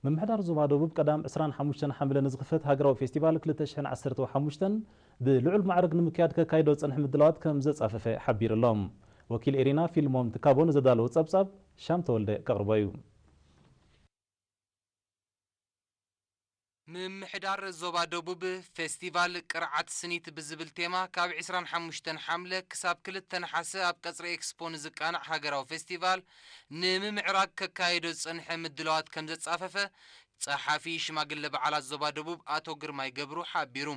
ምምሕዳር ዞባ ደቡብ ቀዳም ዕስራን ሓሙሽተን ሓምለ ንዝኽፈት ሃገራዊ ፌስቲቫል ክልተ ሽሕን ዓሰርተ ሓሙሽተን ብልዑል ማዕርግ ንምክያድ ከካይዶ ዝጸንሐ ምድላዋት ከም ዘጻፈፈ ሓቢሩ ኣሎ። ወኪል ኤሪና ፊልሞን ትካቦ ንዘዳለዎ ጸብጻብ ሻም ተወልደ ከቕርቦ እዩ። ምምሕዳር ዞባ ደቡብ ፌስቲቫል ቅርዓት ስኒት ብዝብል ቴማ ካብ ዕስራን ሓሙሽተን ሓምለ ክሳብ ክልተ ነሓሰ ኣብ ቀጽሪ ኤክስፖ ንዝቃናዕ ሃገራዊ ፌስቲቫል ንምምዕራግ ከካየዶ ዝጸንሐ ምድላዋት ከም ዘጻፈፈ ጸሓፊ ሽማግለ በዓላት ዞባ ደቡብ ኣቶ ግርማይ ገብሩ ሓቢሩ።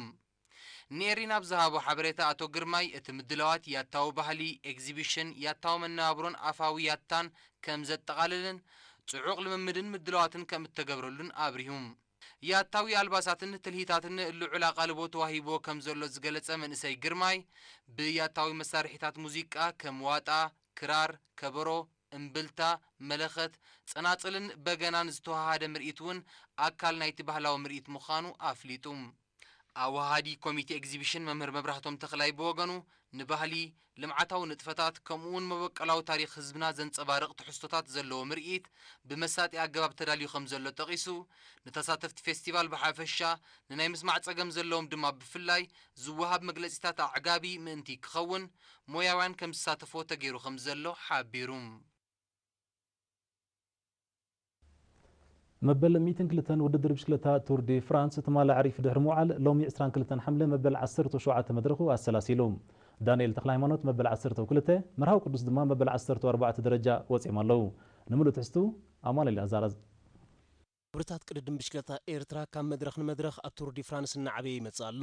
ንኤሪና ኣብ ዝሃቦ ሓበሬታ ኣቶ ግርማይ፣ እቲ ምድላዋት ያታዊ ባህሊ፣ ኤግዚቢሽን፣ ያታዊ መነባብሮን ኣፋዊ ያታን ከም ዘጠቓልልን ጽዑቕ ልምምድን ምድላዋትን ከም እተገብረሉን ኣብሪሁ። ያታዊ ኣልባሳትን ትልሂታትን ልዑል ኣቓልቦ ተዋሂብዎ ከም ዘሎ ዝገለጸ መንእሰይ ግርማይ፣ ብያታዊ መሳርሒታት ሙዚቃ ከም ዋጣ፣ ክራር፣ ከበሮ፣ እምብልታ፣ መለኸት፣ ጸናጽልን በገናን ዝተዋሃደ ምርኢት እውን ኣካል ናይቲ ባህላዊ ምርኢት ምዃኑ ኣፍሊጡ። ኣወሃሃዲ ኮሚቴ ኤግዚቢሽን መምህር መብራህቶም ተኽላይ ብወገኑ፣ ንባህሊ፣ ልምዓታዊ ንጥፈታት፣ ከምኡ'ውን መበቆላዊ ታሪኽ ህዝብና ዘንጸባርቕ ትሕዝቶታት ዘለዎ ምርኢት ብመሳጢ ኣገባብ ተዳልዩ ከም ዘሎ ጠቒሱ፣ ንተሳተፍቲ ፌስቲቫል ብሓፈሻ፣ ንናይ ምስማዕ ጸገም ዘለዎም ድማ ብፍላይ ዝወሃብ መግለጺታት ኣዕጋቢ ምእንቲ ክኸውን፣ ሞያውያን ከም ዝሳተፍዎ ተገይሩ ከም ዘሎ ሓቢሩ። መበል ሚእትን ክልተን ውድድር ብሽክለታ ቱር ዲ ፍራንስ ትማሊ ዓሪፉ ድሕሪ ምውዓል፣ ሎሚ ዕስራን ክልተን ሓምለ መበል ዓሰርተ ሸውዓተ መድረኹ ኣሰላሲሉ። ዳንኤል ተክለሃይማኖት መበል ዓሰርተ ክልተ፣ መርሃዊ ቅዱስ ድማ መበል ዓሰርተ ኣርባዕተ ደረጃ ወጺኦም ኣለዉ። ንምሉእ ትሕዝቱ ኣማኑኤል ኣዛራዝ። ክብርታት ቅድድም ብሽክለታ ኤርትራ ካብ መድረኽ ንመድረኽ ኣብ ቱር ዲ ፍራንስ እናዓበየ ይመጽእ ኣሎ።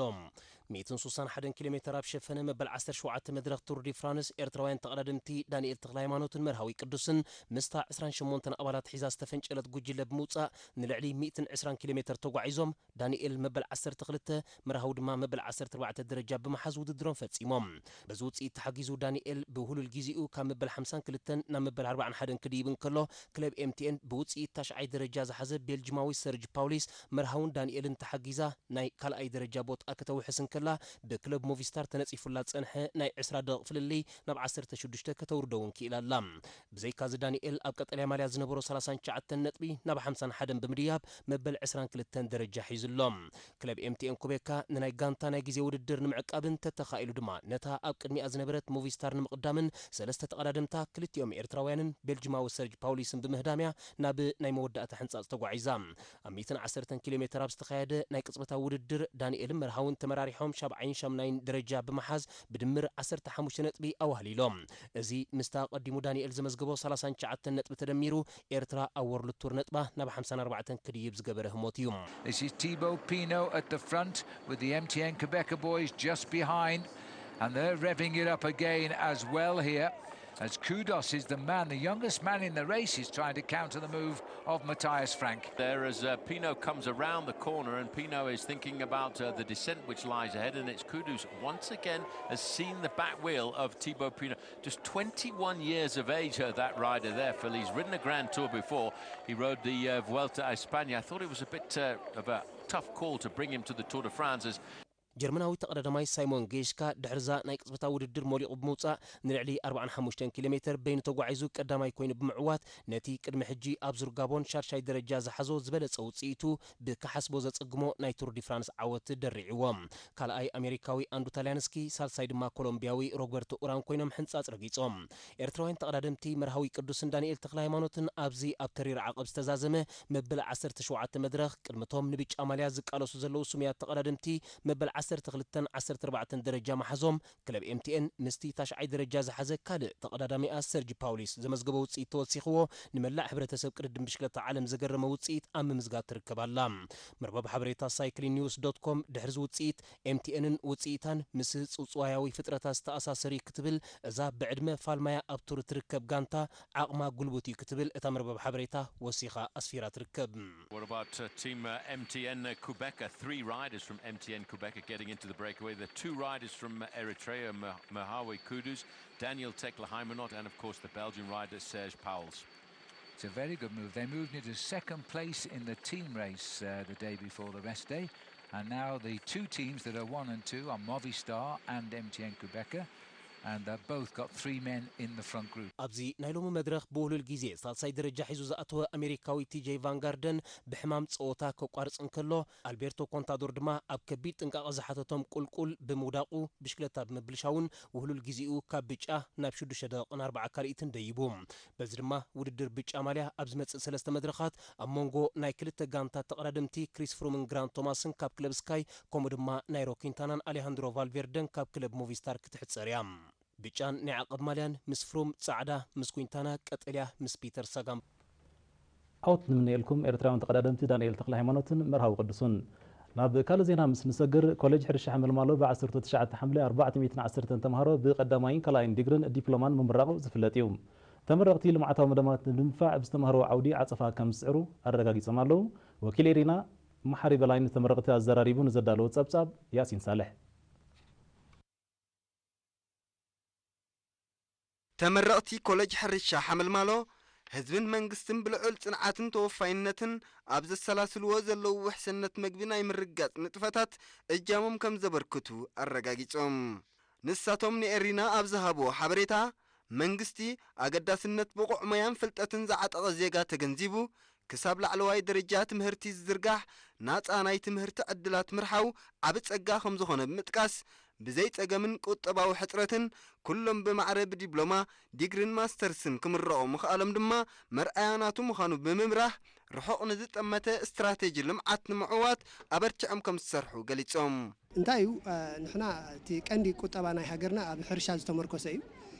ሚእትን ስሳን ሓደን ኪሎ ሜተር ኣብ ሸፈነ መበል ዓሰርተ ሸውዓተ መድረኽ ቱር ዲ ፍራንስ፣ ኤርትራውያን ተቐዳደምቲ ዳንኤል ተኽለሃይማኖትን መርሃዊ ቅዱስን ምስታ ዕስራን ሸሞንተን ኣባላት ሒዛ ዝተፈንጨለት ጉጅለ ብምውጻእ ንልዕሊ ሚእትን ዕስራን ኪሎ ሜተር ተጓዒዞም። ዳንኤል መበል ዓሰርተ ክልተ፣ መርሃዊ ድማ መበል ዓሰርተ ኣርባዕተ ደረጃ ብምሓዝ ውድድሮም ፈጺሞም። በዚ ውጽኢት ተሓጊዙ ዳንኤል ብህሉል ግዜኡ ካብ መበል ሓምሳን ክልተን ናብ መበል ኣርባዓን ሓደን ክድይብ እንከሎ፣ ክለብ ኤምቲኤን ብውጽኢት ታሽዓይ ደረጃ ዝሓዘ ቤልጅማዊ ሰርጅ ፓውሊስ መርሃውን ዳንኤልን ተሓጊዛ ናይ ካልኣይ ደረጃ ቦታ ከተውሕስ እንከላ፣ ብክለብ ሞቪስታር ተነጺፉላ ዝጸንሐ ናይ ዕስራ ደቂቕ ፍልልይ ናብ ዓሰርተ ሽዱሽተ ከተውርዶ እውን ክኢላ ኣላ። ብዘይካዚ ዳንኤል ኣብ ቀጠልያ ማልያ ዝነበሮ ሰላሳን ትሽዓተን ነጥቢ ናብ ሓምሳን ሓደን ብምድያብ መበል ዕስራን ክልተን ደረጃ ሒዙ ኣሎ። ክለብ ኤምቲኤን ኩቤካ ንናይ ጋንታ ናይ ግዜ ውድድር ንምዕቃብን ተተኻኢሉ ድማ ነታ ኣብ ቅድሚኣ ዝነበረት ሞቪስታር ንምቕዳምን ሰለስተ ተቐዳደምታ ክልቲኦም ኤርትራውያንን ቤልጅማዊ ሰርጅ ፓውሊስን ብምህዳምያ ናብ ናይ መወዳእታ ሕንጻጽ ተጓዒዛ። ኣብ ሚእትን ዓሰርተን ኪሎ ሜተር ኣብ ዝተኻየደ ናይ ቅጽበታዊ ውድድር ዳንኤልን መርሃውን ተመራሪሖም ሻብዓይን ሻምናይን ደረጃ ብምሓዝ ብድምር ዓሰርተ ሓሙሽተ ነጥቢ ኣዋህሊሎም። እዚ ምስታ ኣቐዲሙ ዳንኤል ዘመዝገቦ ሰላሳን ትሽዓተን ነጥቢ ተደሚሩ ኤርትራ ኣብ ወርልድ ቱር ነጥባ ናብ ሓምሳን ኣርባዕተን ክድይብ ዝገበረ ህሞት እዩ። This is Thibaut Pinot at the front with the M T N Quebecer boys just behind, and they're revving it up again as well here. As Kudos is the man, the youngest man in the race, is trying to counter the move of Matthias Frank. There, as uh, Pinot comes around the corner, and Pinot is thinking about uh, the descent which lies ahead, and it's Kudos once again has seen the back wheel of Thibaut Pinot. Just twenty-one years of age, uh, that rider there, Phil. He's ridden a Grand Tour before. He rode the uh, Vuelta a España. I thought it was a bit uh, of a tough call to bring him to the Tour de France as ጀርመናዊ ተቐዳዳማይ ሳይሞን ጌሽካ ድሕርዛ ናይ ቅጽበታዊ ውድድር ሞሊቑ ብምውጻእ ንልዕሊ ኣርባዓን ሓሙሽተን ኪሎ ሜተር በይኑ ተጓዒዙ ቀዳማይ ኮይኑ ብምዕዋት ነቲ ቅድሚ ሕጂ ኣብ ዙር ጋቦን ሻድሻይ ደረጃ ዝሓዞ ዝበለጸ ውጽኢቱ ብክሓስቦ ዘጸግሞ ናይ ቱር ዲ ፍራንስ ዓወት ደሪዕዎ። ካልኣይ ኣሜሪካዊ ኣንዱ ታልያንስኪ፣ ሳልሳይ ድማ ኮሎምቢያዊ ሮበርቶ ኡራን ኮይኖም ሕንጻጽ ረጊጾም። ኤርትራውያን ተቐዳደምቲ መርሃዊ ቅዱስን ዳንኤል ተኽለሃይማኖትን ኣብዚ ኣብ ተሪር ዓቐብ ዝተዛዘመ መበል ዓሰርተ ሸውዓተ መድረኽ ቅድሚቶም ንብጫ ማልያ ዝቃለሱ ዘለዉ ስሙያት ተቐዳደምቲ መበል ዓሰርተ ክልተን ዓሰርተ ኣርባዕተን ደረጃ መሓዞም። ክለብ ኤምቲኤን ምስቲ ታሽዓይ ደረጃ ዝሓዘ ካልእ ተቐዳዳሚኣ ሰርጅ ፓውሊስ ዘመዝገቦ ውጽኢት ተወሲኽዎ ንመላእ ሕብረተሰብ ቅድድም ብሽክለታ ዓለም ዘገረመ ውጽኢት ኣብ ምምዝጋብ ትርከብ ኣላ። መርበብ ሓበሬታ ሳይክሊን ኒውስ ዶት ኮም ድሕሪ እዚ ውጽኢት ኤምቲኤንን ውጽኢታን ምስ ጽውጽዋያዊ ፍጥረታት ዝተኣሳሰር እዩ ክትብል እዛ ብዕድመ ፋልማያ ኣብ ቱር ትርከብ ጋንታ ዓቕማ ጉልቡት እዩ ክትብል እታ መርበብ ሓበሬታ ወሲኻ ኣስፊራ ትርከብ። What about uh, Team uh, M T N uh, Quebec? Uh, three riders from M T N Quebec are getting into the breakaway. The two riders from uh, Eritrea, Mah- Mahawe Kudus, Daniel Tekle Haymanot, and of course the Belgian rider Serge Pauwels. It's a very good move. They moved into second place in the team race uh, the day before the rest day. And now the two teams that are one and two are Movistar and M T N Quebecer. And they've both got three men in the front group. ኣብዚ ናይ ሎሚ መድረኽ ብውህሉል ግዜ ሳልሳይ ደረጃ ሒዙ ዝኣተወ ኣሜሪካዊ ቲጄይ ቫንጋርደን ብሕማም ጸወታ ከቋርጽ እንከሎ፣ ኣልቤርቶ ኮንታዶር ድማ ኣብ ከቢድ ጥንቃቐ ዝሓተቶም ቁልቁል ብምውዳቑ ብሽክለታ ብምብልሻውን ውህሉል ግዜኡ ካብ ብጫ ናብ ሽዱሽተ ደቂቕን ኣርባዓ ካልኢትን ደይቡ። በዚ ድማ ውድድር ብጫ ማልያ ኣብ ዝመጽእ ሰለስተ መድረኻት ኣብ መንጎ ናይ ክልተ ጋንታት ተቐዳደምቲ ክሪስ ፍሩምን ግራንት ቶማስን ካብ ክለብ ስካይ፣ ከምኡ ድማ ናይሮ ኪንታናን ኣሌሃንድሮ ቫልቬርደን ካብ ክለብ ሞቪስታር ክትሕጸር እያ። ብጫን ናይ ዓቐብ ማልያን ምስ ፍሩም፣ ጻዕዳ ምስ ኩንታና፣ ቀጠልያ ምስ ፒተር ሳጋን። ዓወት ንምነየልኩም ኤርትራውያን ተቐዳደምቲ ዳንኤል ተክለሃይማኖትን መርሃዊ ቅዱሱን። ናብ ካልእ ዜና ምስ ንሰግር፣ ኮሌጅ ሕርሻ ሓመልማሎ ብ ዓሰርተ ትሽዓተ ሓምለ ኣርባዕተ ሚእትን ዓሰርተን ተምሃሮ ብቐዳማይን ካልኣይን ዲግርን ዲፕሎማን ምምራቑ ዝፍለጥ እዩ። ተመረቕቲ ልምዓታዊ መደባት ንምድንፋዕ ብዝተምሃርዎ ዓውዲ ዓጸፋ ከም ዝጽዕሩ ኣረጋጊጾም ኣለዉ። ወኪል ኤሪና መሓሪ በላይ ንተመረቕቲ ኣዘራሪቡ ንዘዳለዎ ጸብጻብ ያሲን ሳልሕ። ተመረቕቲ ኮለጅ ሕርሻ ሓመልማሎ፣ ህዝብን መንግስትን ብልዑል ጽንዓትን ተወፋይነትን ኣብ ዘሰላስልዎ ዘለዉ ውሕስነት መግቢ ናይ ምርግጋጽ ንጥፈታት እጃሞም ከም ዘበርክቱ ኣረጋጊጾም። ንሳቶም ንኤሪና ኣብ ዝሃብዎ ሓበሬታ፣ መንግስቲ ኣገዳስነት ብቑዕ ሞያን ፍልጠትን ዝዓጠቐ ዜጋ ተገንዚቡ፣ ክሳብ ላዕለዋይ ደረጃ ትምህርቲ ዝዝርጋሕ ናጻ ናይ ትምህርቲ ዕድላት ምርሓው ዓቢ ጸጋ ከም ዝኾነ ብምጥቃስ፣ ብዘይ ጸገምን ቁጠባዊ ሕጽረትን ኩሎም ብማዕረ ብዲፕሎማ፣ ዲግሪን ማስተርስን ክምረቑ ምኽኣሎም ድማ መርኣያ ናቱ ምዃኑ ብምብራህ፣ ርሑቕ ንዝጠመተ ስትራቴጂ ልምዓት ንምዕዋት ኣበርቲዖም ከም ዝሰርሑ ገሊጾም። እንታይ እዩ ንሕና እቲ ቀንዲ ቁጠባ ናይ ሃገርና ኣብ ሕርሻ ዝተመርኮሰ እዩ።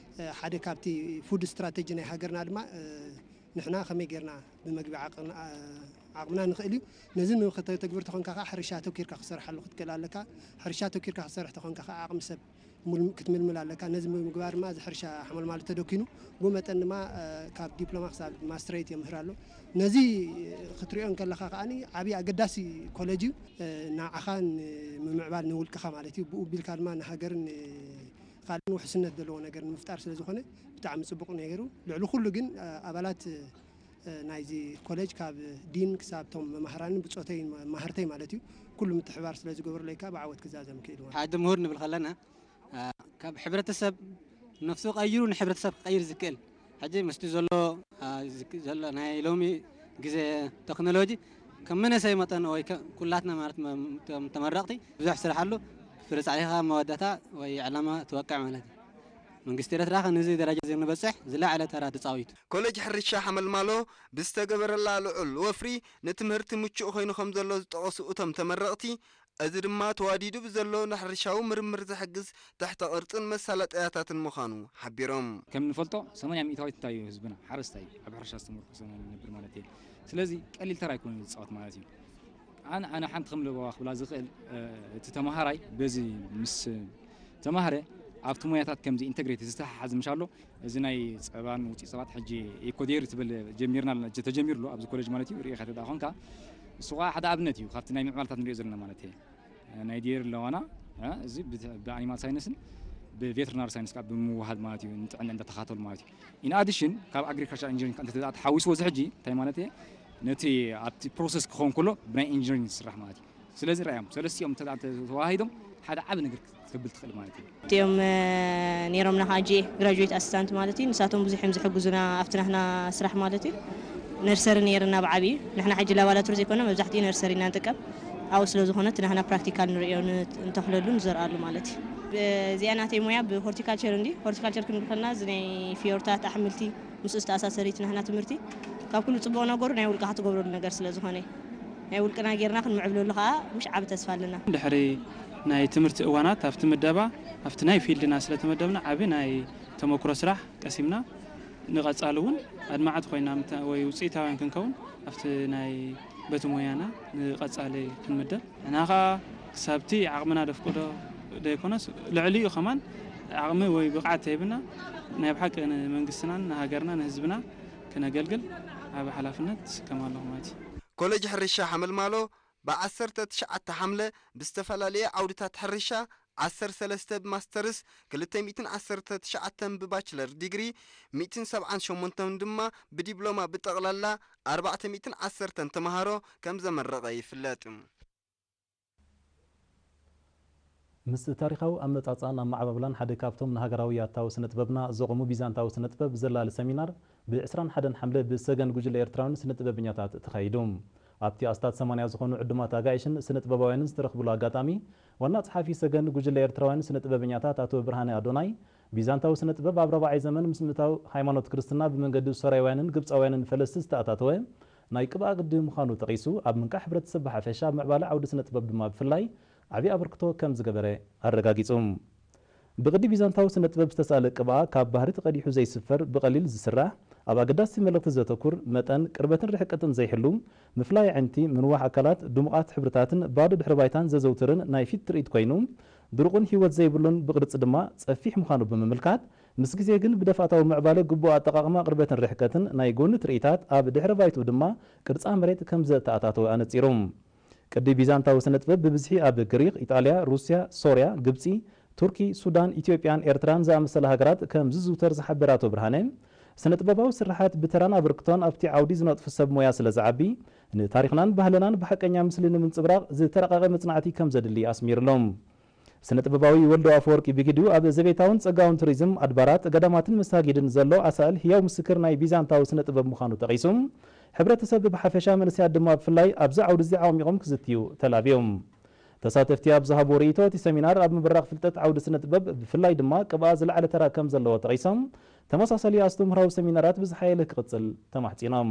ሓደ ካብቲ ፉድ ስትራቴጂ ናይ ሃገርና ድማ ንሕና ከመይ ጌርና ብመግቢ ዓቕምና ንኽእል እዩ። ነዚ ንክተግብር ተኾንካ ከዓ ሕርሻ ተኪርካ ክሰርሓሉ ክትክእል ኣለካ። ሕርሻ ተኪርካ ክሰርሕ ተኾንካ ከዓ ዓቕሚ ሰብ ክትምልምል ኣለካ። ነዚ ምግባር ድማ እዚ ሕርሻ ሓመልማሉ ተደኪኑ ብኡ መጠን ድማ ካብ ዲፕሎማ ክሳብ ማስትሬት የምህር ኣሎ። ነዚ ክትሪኦ እንከለኻ ከዓ ዓብዪ ኣገዳሲ ኮሌጅ እዩ። ንዓኻ ንምምዕባል ንውልቅኻ ማለት እዩ። ብኡ ቢልካ ድማ ንሃገርን ካልእን ውሕስነት ዘለዎ ነገር ንምፍጣር ስለ ዝኾነ ብጣዕሚ ጽቡቕ ነይሩ። ልዕሊ ኩሉ ግን ኣባላት ናይዚ ኮሌጅ ካብ ዲን ክሳብ ቶም መማህራንን ብጾተይ መማህርተይ ማለት እዩ ኩሉ ምትሕባር ስለ ዝገበሩለይ ከዓ ብዓወት ክዛዘም ክእል ማለት እዩ። ሓደ ምሁር ንብል ከለና ካብ ሕብረተሰብ ነፍሱ ቀይሩ ንሕብረተሰብ ክቀይር ዝክእል ሕጂ ምስቲ ዘሎ ዘሎ ናይ ሎሚ ግዜ ቴክኖሎጂ ከም መንእሰይ መጠን ወይ ኩላትና ማለት ተመረቕቲ ብዙሕ ስራሕ ኣሎ ፍረ ፃዒኻ መወዳእታ ወይ ዕላማ ትወቅዕ ማለት እዩ። መንግስቲ ኤርትራ ከ ነዚ ደረጃ እዚ ንበፅሕ ዝለዓለ ተራ ተፃዊቱ። ኮሌጅ ሕርሻ ሓመልማሎ ብዝተገበረላ ልዑል ወፍሪ ንትምህርቲ ምቹእ ኮይኑ ከም ዘሎ ዝጠቐሱ እቶም ተመረቕቲ፣ እዚ ድማ ተዋዲዱ ብዘሎ ንሕርሻዊ ምርምር ዝሕግዝ ትሕተ ቅርጽን መሳለጠያታትን ምዃኑ ሓቢሮም። ከም ንፈልጦ ሰማንያ ሚእታዊት እንታይ እዩ ህዝብና ሓረስታይ ኣብ ሕርሻ ዝተመርኮሰ ኢና ንነብር ማለት እየ። ስለዚ ቀሊል ተራ ኣይኮነን ዝጻወት ማለት እዩ። ኣነ ኣነ ሓንቲ ከም ለበዋ ክብላ ዝኽእል እቲ ተመሃራይ በዚ ምስ ተማህረ ኣብቲ ሞያታት ከምዚ ኢንተግሬት ዝተሓሓዝ ምሽ ኣሎ እዚ ናይ ጸባን ውፅኢት ሰባት ሕጂ ኢኮዴር ትብል ጀሚርና ተጀሚሩ ኣሎ ኣብዚ ኮሌጅ ማለት እዩ ርኢኻ ተዳ ኮንካ እሱ ከዓ ሓደ ኣብነት እዩ ካብቲ ናይ ምዕባለታት ንሪኦ ዘለና ማለት እየ ናይ ዴር ኣለዋና እዚ ብኣኒማል ሳይንስን ብቬተርናሪ ሳይንስ ከዓ ብምውሃድ ማለት እዩ ንጥዕና እንዳተኻተሉ ማለት እዩ ኢን ኣዲሽን ካብ ኣግሪካልቸር ኢንጂኒሪንግ እንተ ተሓዊስዎ እዚ ሕጂ እንታይ ማለት እየ ነቲ ኣብቲ ፕሮሰስ ክኸውን ከሎ ብናይ ኢንጂኒሪንግ ዝስራሕ ማለት እዩ ስለዚ ርኣዮም ሰለስቲኦም እንተ ተዋሂዶም ሓደ ዓቢ ነገር ክትብል ትኽእል ማለት እዩ። እቲኦም ነይሮምና ከዓ ጂ ግራጁዌት ኣሲስታንት ማለት እዩ። ንሳቶም ብዙሕ እዮም ዝሕግዙና ኣብቲ ናህና ስራሕ ማለት እዩ። ነርሰሪ ነይርና ብዓብዩ ንሕና ሕጂ ላባላቶሪ ዘይኮነ መብዛሕትኡ ነርሰሪ ኢና ንጥቀም። ኣብኡ ስለ ዝኾነ እቲ ናህና ፕራክቲካል ንርእዮ ንተኽለሉ ንዘርኣሉ ማለት እዩ። እዚኣ ናተይ ሞያ ብሆርቲካልቸር እንዲ ሆርቲካልቸር ክንብል ከለና እዚ ናይ ፍዮርታት ኣሕምልቲ ምስኡ ዝተኣሳሰር እዩ እቲ ናህና ትምህርቲ። ካብ ኩሉ ፅቡቕ ነገሩ ናይ ውልቅኻ ትገብረሉ ነገር ስለ ዝኾነ ናይ ውልቅና ጌርና ክንምዕብለሉ ከዓ ምሽ ዓቢ ተስፋ ኣለና። ድሕሪ ናይ ትምህርቲ እዋናት ኣብቲ ምደባ ኣብቲ ናይ ፊልድና ስለ ተመደብና ዓቢ ናይ ተመክሮ ስራሕ ቀሲምና ንቐጻሊ እውን ኣድማዕቲ ኮይና ወይ ውፅኢታውያን ክንከውን ኣብቲ ናይ በቲ ሞያና ንቐጻሊ ክንምደብ ንሕና ከዓ ክሳብቲ ዓቕምና ደፍቅዶ ደይኮነስ ልዕሊኡ ከማን ዓቕሚ ወይ ብቕዓት ተሂብና ናይ ብሓቂ ንመንግስትናን ንሃገርና ንህዝብና ክነገልግል ዓቢ ሓላፍነት ይስከም ኣለኹ ማለት እዩ። ኮለጅ ሕርሻ ሓመልማሎ ብ ዓሰርተ ትሽዓተ ሓምለ ብዝተፈላለየ ዓውድታት ሕርሻ ዓሰርተ ሰለስተ ብማስተርስ፣ ክልተ ሚእትን ዓሰርተ ትሽዓተን ብባችለር ዲግሪ፣ ሚእትን ሰብዓን ሸሞንተን ድማ ብዲፕሎማ ብጠቕላላ ኣርባዕተ ሚእትን ዓሰርተን ተምሃሮ ከም ዘመረቐ ይፍለጥ። ምስ ታሪኻዊ ኣመጻጽኣን ኣመዓባብላን ሓደ ካብቶም ንሃገራዊ ያታዊ ስነ-ጥበብና ዘቖሙ ቢዛንታዊ ስነ-ጥበብ ዘላሊ ሰሚናር ብ ዕስራን ሓደን ሓምለ ብሰገን ጉጅለ ኤርትራውያን ስነ-ጥበበኛታት ተኻይዱ። ኣብቲ ኣስታት ሰማንያ ዝኾኑ ዕዱማት ኣጋይሽን ስነ-ጥበባውያንን ዝተረኽብሉ ኣጋጣሚ፣ ዋና ጸሓፊ ሰገን ጉጅለ ኤርትራውያን ስነ-ጥበበኛታት ኣቶ ብርሃነ ኣዶናይ፣ ቢዛንታዊ ስነ-ጥበብ ኣብ ራብዓይ ዘመን ምስ ምእታው ሃይማኖት ክርስትና ብመንገዲ ሶርያውያንን ግብጻውያንን ፈለስቲ ዝተኣታተወ ናይ ቅብኣ ቅዲ ምዃኑ ጠቒሱ፣ ኣብ ምንቃሕ ሕብረተሰብ ብሓፈሻ፣ ኣብ ምዕባለ ዓውዲ ስነ-ጥበብ ድማ ብፍላይ ዓቢ ኣበርክቶ ከም ዝገበረ ኣረጋጊጹ። ብቕዲ ቢዛንታዊ ስነ-ጥበብ ዝተሳእለ ቅብኣ ካብ ባህሪ ተቐዲሑ ዘይስፈር፣ ብቐሊል ዝስራሕ፣ ኣብ ኣገዳሲ መልእኽቲ ዘተኩር፣ መጠን፣ ቅርበትን ርሕቀትን ዘይሕሉ፣ ምፍላይ ኣዒንቲ፣ ምንዋሕ ኣካላት፣ ድሙቓት ሕብርታትን ባዶ ድሕረ ባይታን ዘዘውትርን ናይ ፊት ትርኢት ኮይኑ፣ ድሩቕን ህይወት ዘይብሉን ብቕርጺ ድማ ጸፊሕ ምዃኑ ብምምልካት፣ ምስ ግዜ ግን ብደፍኣታዊ ምዕባለ ግቡእ ኣጠቓቕማ ቅርበትን ርሕቀትን ናይ ጎኒ ትርኢታት፣ ኣብ ድሕረ ባይትኡ ድማ ቅርጻ መሬት ከም ዘተኣታተወ ኣነጺሩ። ቅዲ ቢዛንታዊ ስነ-ጥበብ ብብዝሒ ኣብ ግሪኽ፣ ኢጣልያ፣ ሩስያ፣ ሶርያ፣ ግብጺ፣ ቱርኪ፣ ሱዳን፣ ኢትዮጵያን ኤርትራን ዝኣመሰላ ሃገራት ከም ዝዝውተር ዝሓበረ ኣቶ ብርሃነ፣ ስነ-ጥበባዊ ስርሓት ብተራን ኣበርክቶን ኣብቲ ዓውዲ ዝነጥፉ ሰብ ሞያ ስለ ዝዓቢ፣ ንታሪኽናን ባህልናን ብሓቀኛ ምስሊ ንምንጽብራቕ ዝተራቐቐ መጽናዕቲ ከም ዘድሊ ኣስሚሩሎም። ስነ-ጥበባዊ ወልዶ ኣፈወርቂ ብግዲኡ ኣብ ዘቤታውን ጸጋውን ቱሪዝም፣ ኣድባራት፣ ገዳማትን መሳጊድን ዘሎ ኣሳእል ህያው ምስክር ናይ ቢዛንታዊ ስነ-ጥበብ ምዃኑ ጠቒሱ፣ ሕብረተሰብ ብሓፈሻ መንእሰያት ድማ ብፍላይ ኣብዚ ዓውዲ እዚ ዓሚቖም ክዝትዩ ተላብዮም። ተሳተፍቲ ኣብ ዝሃብዎ ርእይቶ፣ እቲ ሰሚናር ኣብ ምብራቕ ፍልጠት ዓውዲ ስነ-ጥበብ ብፍላይ ድማ ቅብኣ ዝለዓለ ተራ ከም ዘለዎ ጠቒሶም፣ ተመሳሳሊ ኣስተምህራዊ ሰሚናራት ብዝሓየለ ክቕጽል ተማሕጺኖም።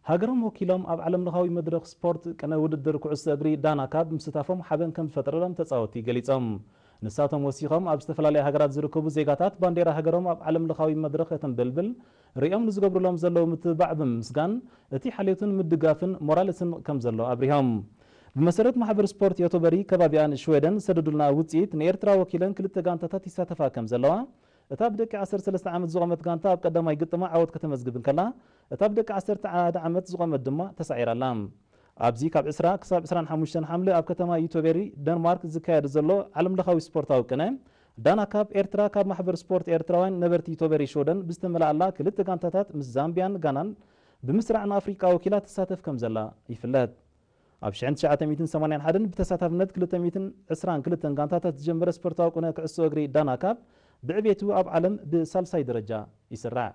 ሃገሮም ወኪሎም ኣብ ዓለምለኻዊ መድረኽ ስፖርት ቅነ ውድድር ኩዕሶ እግሪ ዳና ካፕ ምስታፎም ሓበን ከም ዝፈጠረሎም ተጻወትቲ ገሊጾም። ንሳቶም ወሲኾም፣ ኣብ ዝተፈላለያ ሃገራት ዝርከቡ ዜጋታት ባንዴራ ሃገሮም ኣብ ዓለምለኻዊ መድረኽ ከተንበልብል ርእዮም ንዝገብሩሎም ዘለዉ ምትብባዕ ብምምስጋን፣ እቲ ሓልዮትን ምድጋፍን ሞራል ስንቕ ከም ዘሎ ኣብሪሆም። ብመሰረት ማሕበር ስፖርት ዮቶበሪ ከባቢኣን ሽወደን ዝሰደዱልና ውጽኢት፣ ንኤርትራ ወኪለን ክልተ ጋንታታት ይሳተፋ ከም ዘለዋ፣ እታ ብደቂ ዓሰርተ ሰለስተ ዓመት ዝቖመት ጋንታ ኣብ ቀዳማይ ግጥማ ዓወት ከተመዝግብ እንከላ፣ እታ ብደቂ ዓሰርተ ሓደ ዓመት ዝቖመት ድማ ተሳዒራ ኣላ። ኣብዚ ካብ ዕስራ ክሳብ ዕስራን ሓሙሽተን ሓምለ ኣብ ከተማ ዩቶቤሪ፣ ደንማርክ ዝካየድ ዘሎ ዓለምለኻዊ ስፖርታዊ ቅነ ዳና ካፕ፣ ኤርትራ ካብ ማሕበር ስፖርት ኤርትራውያን ነበርቲ ዩቶቤሪ ሽወደን ብዝተመልኣላ ክልተ ጋንታታት ምስ ዛምቢያን ጋናን ብምስራዕ ንኣፍሪቃ ወኪላ ትሳተፍ ከም ዘላ ይፍለጥ። ኣብ ሽሕን ትሽዓተ ሚእትን ሰማንያን ሓደን ብተሳታፍነት ክልተ ሚእትን ዕስራን ክልተን ጋንታታት ዝጀመረ ስፖርታዊ ቅነ ኩዕሶ እግሪ ዳና ካፕ ብዕቤቱ ኣብ ዓለም ብሳልሳይ ደረጃ ይስራዕ።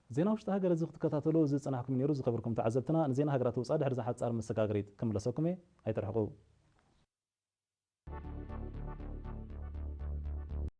ዜና ውሽጢ ሃገር እዚ ክትከታተሉ ዝጸናሕኩም ነይሩ። ዝኸበርኩም ተዓዘብትና፣ ንዜና ሃገራት ወጻኢ ድሕሪ እዛ ሓጻር መሰጋገሪት ክምለሰኩም እየ። ኣይትርሕቁ።